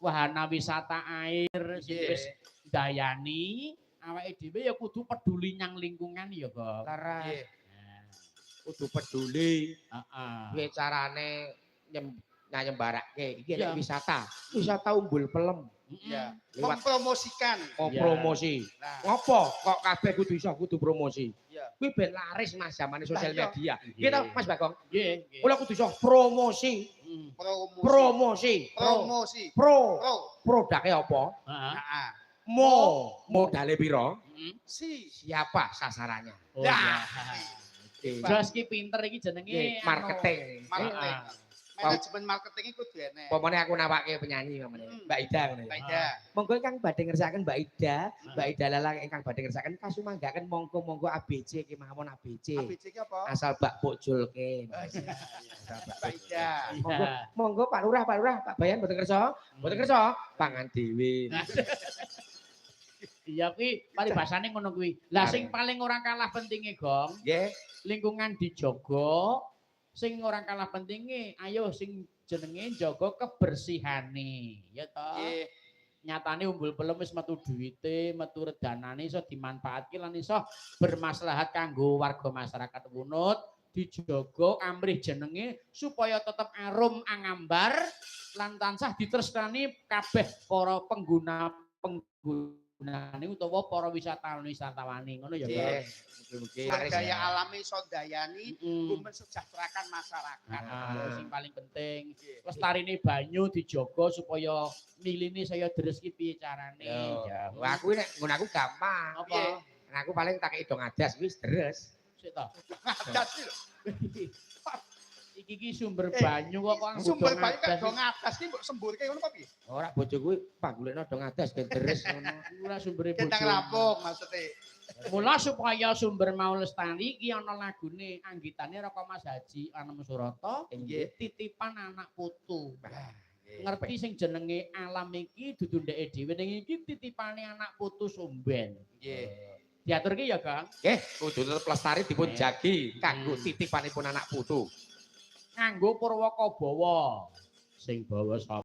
Wahana wisata air sing wis ndayani, awake dhewe ya kudu peduli nyang lingkungan ya, Gong. Laras. Nggih. Nah, Kudu peduli piye carane nyembarake iki nek wisata. Wisata Umbul Pelem. Iya. Lewat Mempromosikan. mau promosi. Nah, Ngopo kok kabeh kudu iso kudu promosi? Kuwi ben laris, Mas, zamane sosial Lah, iya. media. Nggih to, Mas Bagong? Nggih, nggih. Kula kudu iso promosi, Promosi. Promosi, pro, Promosi. pro, Pro. produknya apa? Heeh. Mo, modale piro? Si. Siapa sasarannya? Oh, Dah. iya. Oke. Jos ki pinter iki jenenge Nggih, anu, marketing. Marketing. Manajemen marketing iku kudu enek. Pomone aku nawake penyanyi pamane. Mbak Ida ngono ya. Mbak Ida. Monggo ingkang badhe ngersakaken Mbak Ida, Mbak Ida Lalang ingkang badhe ngersakaken kasumanggaken monggo-monggo ABC kemawon ABC. ABC ki apa? Asal bak bojolke. Oh, iya. Asal bak Mbak Ida. Monggo, monggo Pak Lurah, Pak Lurah, Pak Bayan mboten kersa, mboten kersa, pangan dhewe. Iya kuwi paribasane ngono kuwi. Lah sing paling ora kalah pentinge, Gong, lingkungan dijaga, sing ora kalah pentinge ayo sing jenenge jaga kebersihane, ya toh. Nggih. Nyatane Umbul Pelem wis metu duwite, metu redanane iso dimanfaatke lan iso bermaslahat kanggo warga masyarakat Wunut, dijaga amrih jenenge supaya tetep arum angambar lan tansah ditresnani kabeh para pengguna penggunane utawa para wisatawan-wisatawane ngono ya, Bang. Nggih. Mugi-mugi Sumber laris. daya alami iso ndayani nggo mensejahterakan masyarakat. Nah, sing paling penting Nggih. Lestarine banyu dijaga supaya miline saya deres ki piye carane. Yo. Ya. Wah, aku nek nggon aku gampang. Apa? Piye? Nek aku paling tak kei dong adas wis deres. Sik to. Ngadas iki lho. Iki ki sumber Eh, banyu kok kok Sumber banyu kok dong adas ki mbok semburke ngono apa piye? Ora, bojoku panggulekno dong adas ben deres ngono. Ora sumbere Kendang bojo. rampung maksudnya. Mula supaya sumber mau lestari iki ana lagune anggitane Raka Mas Haji Anom Surata, Nggih. Titipan Anak Putu. Nggih. Ngerti sing jenenge alam iki dudu ndeke dhewe, ning iki titipane anak putu sumben. Nggih. Diaturke ya, Kang. Nggih, kudu tetep lestari dipun jagi kanggo titipanipun anak putu. Nganggo Purwaka Bawa. Sing bawa sapa?